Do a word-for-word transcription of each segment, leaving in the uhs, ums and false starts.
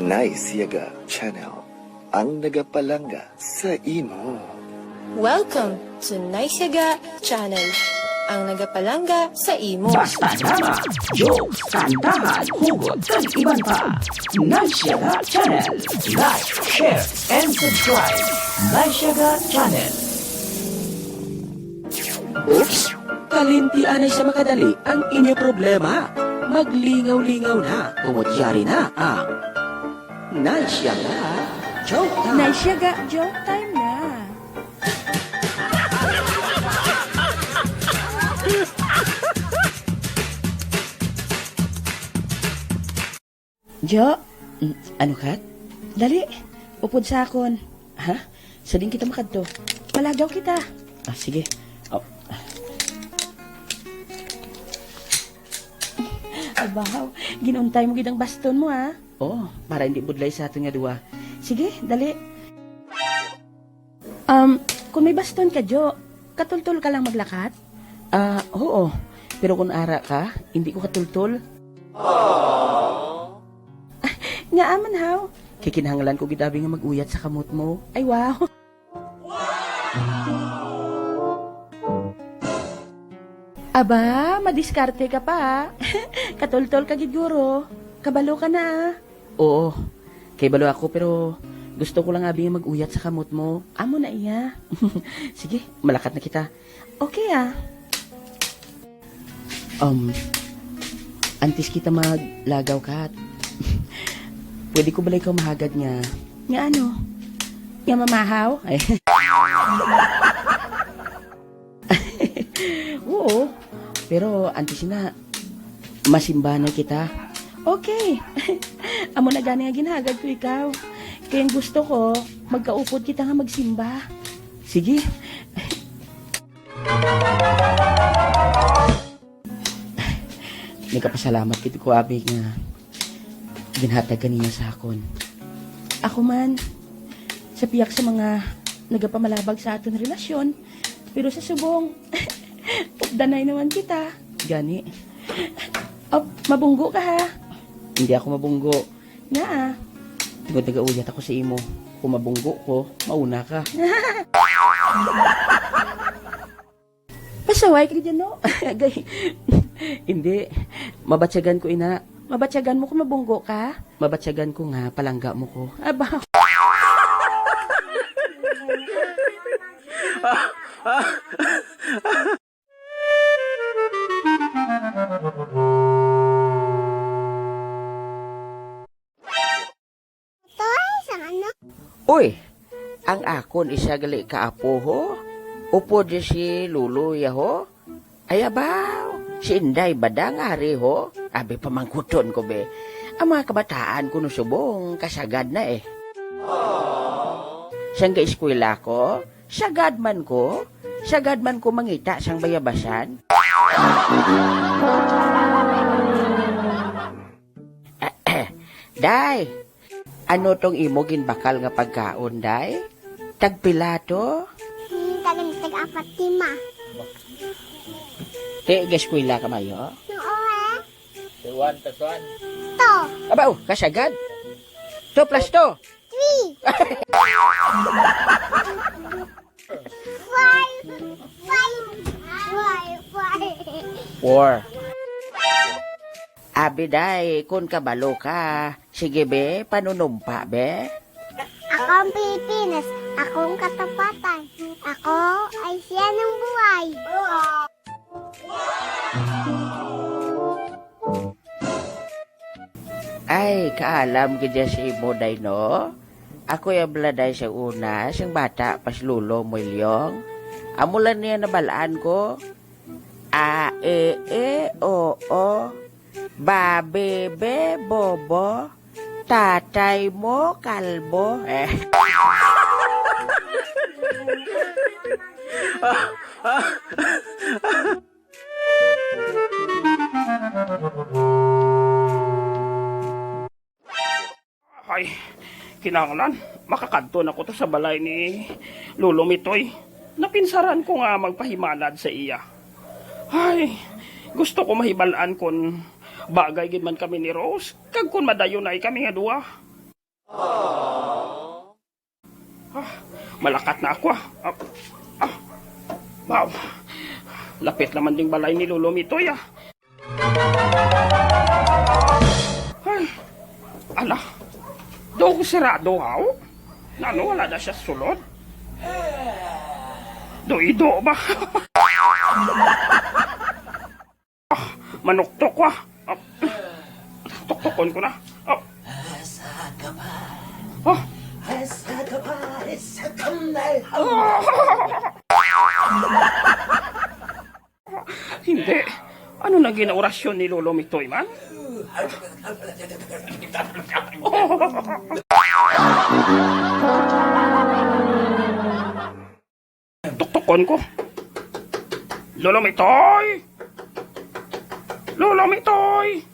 Nice Yaga Channel, ang nagapalangga sa imo. Welcome to Nice Yaga Channel, ang nagapalangga sa imo. Basta drama, jokes, kantahan, hugot, kag iban pa. Nice Yaga Channel. Like, share, and subscribe. Nice Yaga Channel. Oops! Kalimti anay sa makadali ang inyo problema. Maglingaw-lingaw na, tungod yari na ang Nice Yaga Joke Time. Nice Yaga Joke Time na. Jo, mm, ano, Kat? Dali, upod sa akon. Ha? Sa din kita makadto? Palagaw kita. Ah, sige. Oh. Abaw, ginuntay mo gid ang baston mo, ha? Oh, para hindi budlay sa aton nga duwa. Sige, dali. Um, kung may baston ka, Jo, katultol ka lang maglakat? Ah, oo. Pero kung ara ka, hindi ko katultol. Nga aman, haw? Kay kinahanglan ko gid abi nga mag-uyat sa kamot mo. Ay, wow. Aba, madiskarte ka pa, ah. Katultol ka gid, guro. Kabalo ka na, ah. Oo, kay balo ako, pero gusto ko lang abi nga mag-uyat sa kamot mo. Amo na iya. Sige, malakat na kita. Okay, ah. Um, antes kita maglagaw, Kat, pwede ko bala ikaw mahagad nga? Nga ano? Nga mamahaw? Ay. Oo, pero antes na, masimba na kita. Okay. Amo na gani nga ginhagad ko ikaw. Kay ang gusto ko, magkaupod kita nga magsimba. Sige. Nagapasalamat gid ko, abi, nga ginhatag ka niya sa akon. Ako man, sa pihak sa mga nagapamalabag sa aton relasyon, pero sa subong, updanay naman kita. Gani. Op, mabunggo ka, ha? Hindi ako mabunggo. Ngaa? Tungod nagauyat ako sa imo. Kung mabunggo ko, mauna ka. Pasaway ka dyan, no? Agay. Hindi. Mabatyagan ko, ina. Mabatyagan mo kung mabunggo ka? Mabatyagan ko nga palangga mo ko. Aba. Toy, sa ano? Uy, ang akon isa gali ka apo, ho. Upod di si Lolo ya, ho. Ay, abaw, si Inday Badang ari, ho. Abi, pamangkuton ko, be. Ang mga kabataan ko no subong, kasagad na, eh. Sang ga-eskwela ko, sagad man ko, sagad man ko mangita sang bayabasan. Day, ano tong imo ginbakal nga pagkaon, day? Tagpila to? Hmm, tag-, tag-apat lima. Ti, ga-eskwela ka mayo? Oo, eh. One plus one. Two. Abaw, kasagad. Two plus two. Three. Five. Five. Five. Five. Four. Abi, day, kun kabalo ka, sige, be, panunumpa, be. Ako ang Pilipinas, ako ang katapatan. Ako ay siya ng buhay. Ay, kaalam gid ya si imo, day, no? Ako ya bala, day, sa una, sing bata pa si Lolo Mulyong. Amo lang niya nabalaan ko. A, e, e, o, o. Ba, be, be, bobo. Tatay mo, kalbo. Eh. Ay, kinahanglan, makakadto na ko to sa balay ni Lolo Mitoy. Napinsaran ko nga magpahimanad sa iya. Ay, gusto ko mahibal-an kon bagay gid man kami ni Rose, kag kon madayunay kami nga duha. Ah, malakat na ako, ah. Ah, ah. Wow. Lapit naman ding balay ni Lolo Mitoy, ah. Ay, ala. Do ko sirado, haw? Nano, wala na siya sulod? Do ido ba? Ah, manuktok ko, ah. Ah, tuktokon ko na. Ah. Asa ka ba? Ah. Asa ka ba? Sa kamnal. Ah. Hindi. Ano na ginaorasyon ni Lolo Mitoy man? Tuktokon ko. Lolo Mitoy! Lolo Mitoy!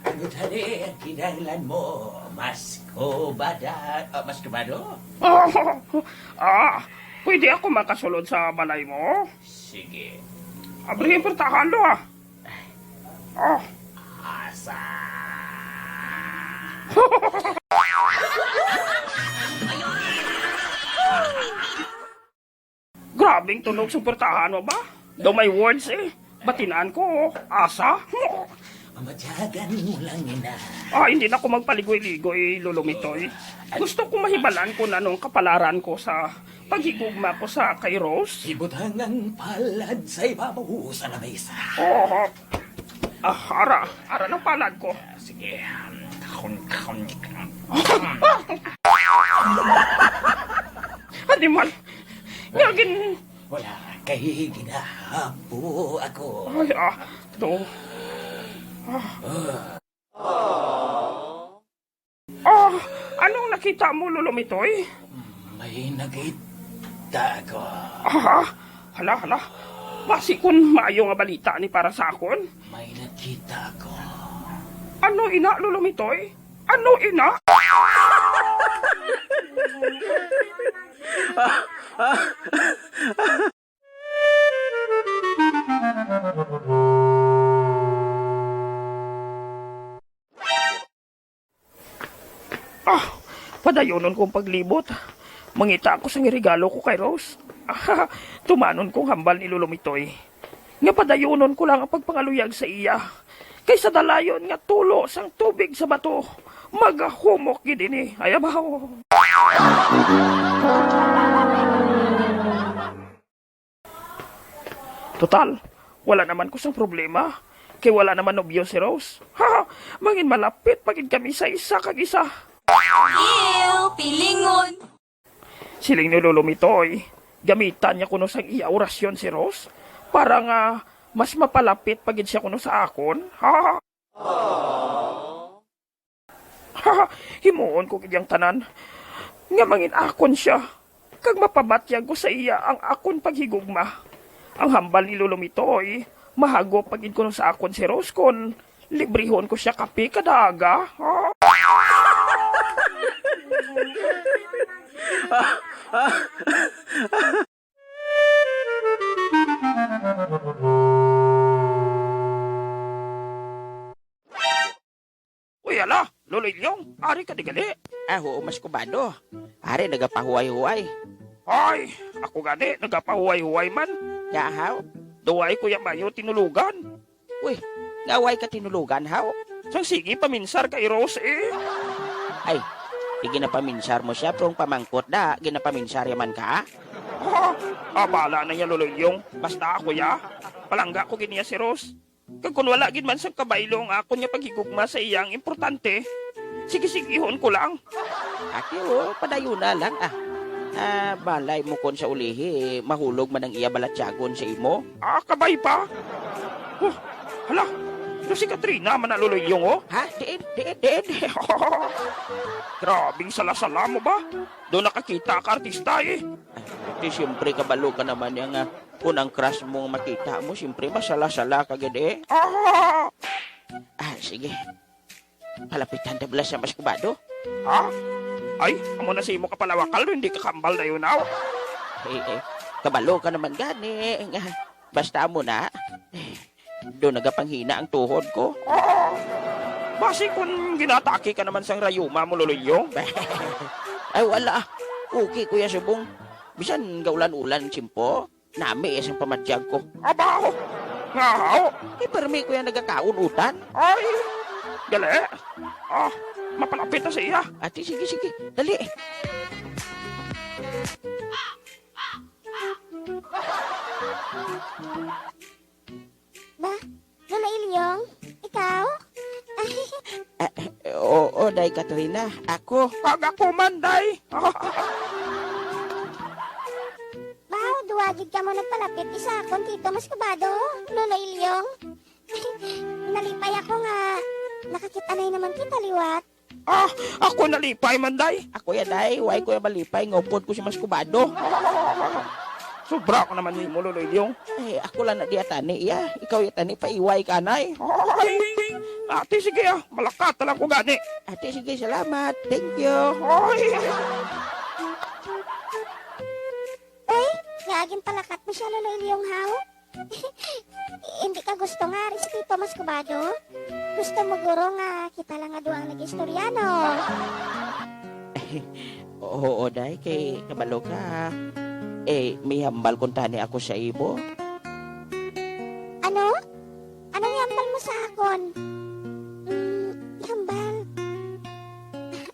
Ano tani ang kinahanglan mo, Maskubada, ah, Maskubado? Ah, pwede ako makasulod sa balay mo? Sige. Abri ang portahan, lo, ah. Ah. Asa? Grabing tunog suportahan mo ba? Daw may words eh. Batinaan ko, asa? Mamatyagan mo lang, ina. Ah, hindi na ako magpaligoy-ligoy, Lolo Mitoy. Gusto ko mahibalan kung anong kapalaran ko sa paghigugma ko sa kay Rose. Ibutang ang palad sa ibabaw sa lamesa. Oh, ah, ara, ara ng palad ko. Sige. Animal. Nga gin- Wala kay ginahapo ako. Ay, ah, to. Ah. Ah, anong nakita mo, Lolo Mitoy? May nakita ako. Aha? Hala, hala. Basi kun maayo nga balita ni para sa akon. May nakita ako. Ano ina, Lolo Mitoy? Ano ina? Ah, padayunon kong paglibot. Mangita ako sang regalo ko kay Rose. Ah, tumanon kong hambal ni Lolo Mitoy nga padayunon ko lang ang pagpangaluyag sa iya, kay sa dalayon nga tulo sang tubig sa bato, magahumok gid ini. Ay, abaw. Total, wala naman ko sang problema, kay wala naman nobyo si Rose. Ha! Mangin malapit pa gid kami sa isa kag isa. Ew, pilingon. Siling ni Lolo Mitoy, gamitan niya kuno sang iya orasyon si Rose para nga mas mapalapit pa gid siya kuno sa akon. Ha! Himuon ko gid ang tanan nga mangin-akon siya, kag mapabatyag ko sa iya ang akon paghigugma. Ang hambal ni Lolo Mitoy, mahagop pa gid kuno sa akon si Rose kon librihon ko sia kape kada aga. Uy, ala, Lolo Ilyong, ari ka di gali? Ah, oo, Maskubado. Ari, nagapahuway-huway. Ay, ako gani, nagapahuway-huway man. Nga, haw? Daw ay ko ya mayo tinulugan. Uy, nga way ka tinulugan, haw? Sang sige, paminsar kay Rose, eh. Ay, di ginapaminsar mo siya, pero ang pamangkot da, ginapaminsar ya man ka? Ah, ah, bala na niya, Lolo Ilyong. Basta ako, ya. Palangga ko gid niya si Rose. Kag kun wala gid man sang kabaylo ang akon nga paghigugma sa iya ang importante, sige-sigihon ko lang. Aki, oh, padayuna lang, ah. Ah, balay mo kon sa ulihi, mahulog man ang iya balatyagon sa imo. Ah, kabay pa? Huh, hala, do si Katrina man na, Lolo Ilyong, oh. Ha? Diin, diin, diin. Grabing sala-sala mo ba? Do nakakita ka, artista, eh. Ay, di siyempre kabalo ka naman niya nga kung ang crush mo makita mo, siyempre masala-sala ka gid, eh. Ah! Ah, sige. Palapitan ta bala siya, Maskubado. Ha? Ay, amo na sa imo kapalawakal, hindi ka kambal na yun, aw. Eh, eh, kabalo ka naman gani, nga basta amo na. Do nagapanghina ang tuhod ko. Ah! Basi kon ginatake ka naman sang rayuma mo, Lolo Ilyong? Ay, wala. Okay ko ya subong. Bisan gaulan-ulan ang tiyempo, nami ya sang pamatyag ko. Abaw! Nga haw! Kay permi ko ya nagakaon utan. Ay! Gali! Ah, mapalapit na siya. Ati, sige, sige. Dali. Ba? Lolo Ilyong? Ikaw? Ay, Ah, oo, Day Katrina. Ako. Kag ako man, Day. Bahaw, duwa gid kamo nagpalapit, isa akon Tito Mascobado, Lolo Ilyong. Nalipay ako nga nakakit-anay naman kita liwat. Ah, ako nalipay man, Day. Ako ya, Day. Why ko ya malipay? Nga upod ko si Mascobado. Sobra ka naman nimo, Lolo Ilyong. Eh, ako lang na diya tani, iya. Ikaw ya tani, paiway ka, Nay. Ay, ati, sige, ah. Malakat na lang ko gani. Ati, sige, salamat. Thank you. Ay. Uy, nga ginpalakat mo siya, Lolo Ilyong, haw? Hindi ka gusto nga ari si Tito Mascobado? Gusto mo guro nga kita lang nga duha ang nag-istorya, no? Oo, Day, kay kabalo ka. Eh, may hambal kuntani ako sa imo. Ano? Anong hambal mo sa akon? Mm, hambal.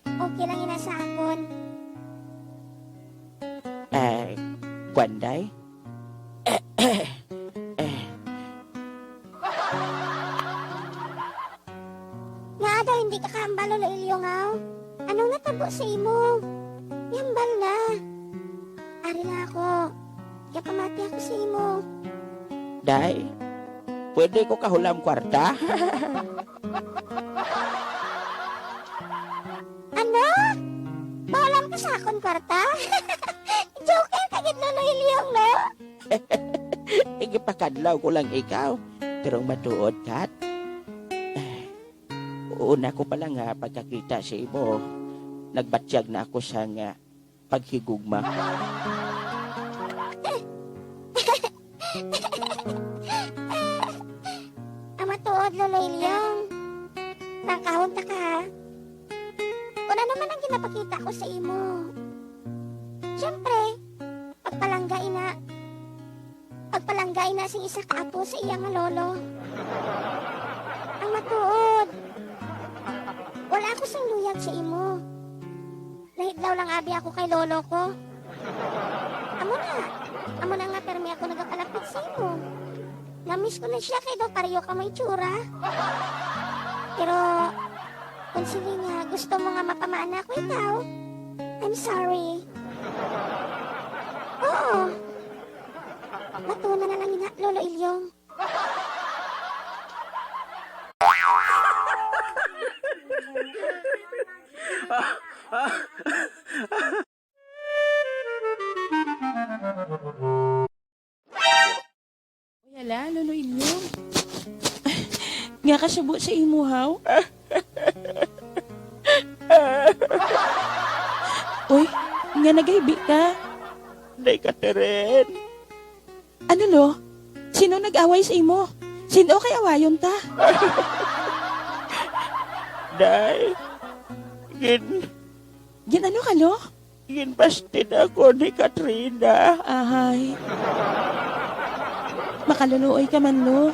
Okay lang ina sa akon. Eh, kwan, Day? Ngaa daw hindi ka kahambal, Lolo Ilyong, haw? Anong natabo sa imo? Ihambal na. Ari lang ako. Gapamati ako sa imo. Day, pwede ko kahulam kwarta? Ano? Mahulam ka sa akon kwarta? Joker ka gid, Lolo Ilyong, no? Igipakadlaw ko lang ikaw. Pero ang matuod, Kat, una ko pa lang nga pagkakita sa imo, nagbatyag na ako sa nga paghigugma. Ang matuod, Lolo Ilyong. Tangkahon ta ka, ha? Kung ano man ang ginapakita ko sa imo. Siyempre, pagpalangga ina. Pagpalangga ina sing isa ka apo sa iya nga lolo. Ang matuod, wala ako sing luyag sa imo. Nahidlaw lang abi ako kay lolo ko. Amo na, amo na nga permi ako nagapalapit sa imo. Namiss ko na siya kay daw pareho kamo itsura. Pero, kung sini nga gusto mo nga mapamana ko ikaw, I'm sorry. Oo. Matuna na lang ina, Lolo Ilyong. Uy, hala, Lolo Ilyong. Nga kasubo sa imo, haw? Uy, nga nagaybi ka? Day Catherine. Ano, lo? Sino nag-away sa imo? Sino kay awayon ta? Day, gin- Gin ano ka, lo? Ginbasted ako ni Katrina. Ahay. Makaluluoy ka man, lo.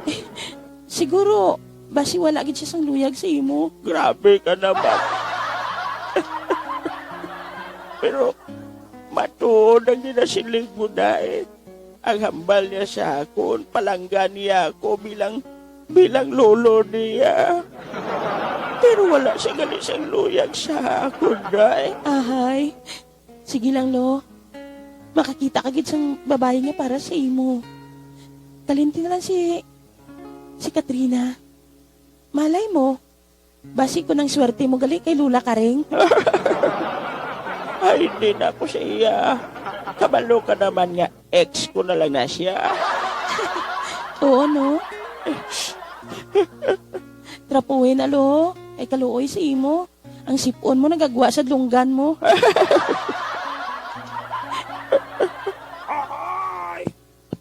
Eh, siguro, basi wala gid siya sang luyag sa imo. Grabe ka naman. Pero matuod ang ginasiling mo, Day. Ang hambal niya sa akon, palangga niya ako bilang, bilang lolo niya. Pero wala siya gali sang luyag sa akon, Day. Ahay. Sige lang, lo. Makakita ka gid sang babayi nga para sa imo. Kalimti na lang si, si Katrina. Malay mo, basi kon ang swerte mo gali kay Lola Karing. Ay, hindi na ako sa iya. Kabalo ka naman nga ex ko na lang na siya. Oo, no? Trapuhin, alo. Ay, kaluoy sa imo. Ang sipon mo nagagwa sa dlunggan mo. Ay,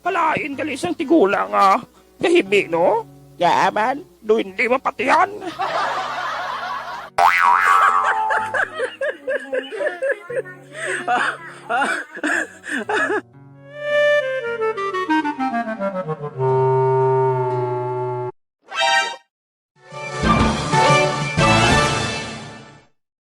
kalain gali sang tigulang, ah. Kahibi, no? Kaaman, Duwende mapatihan.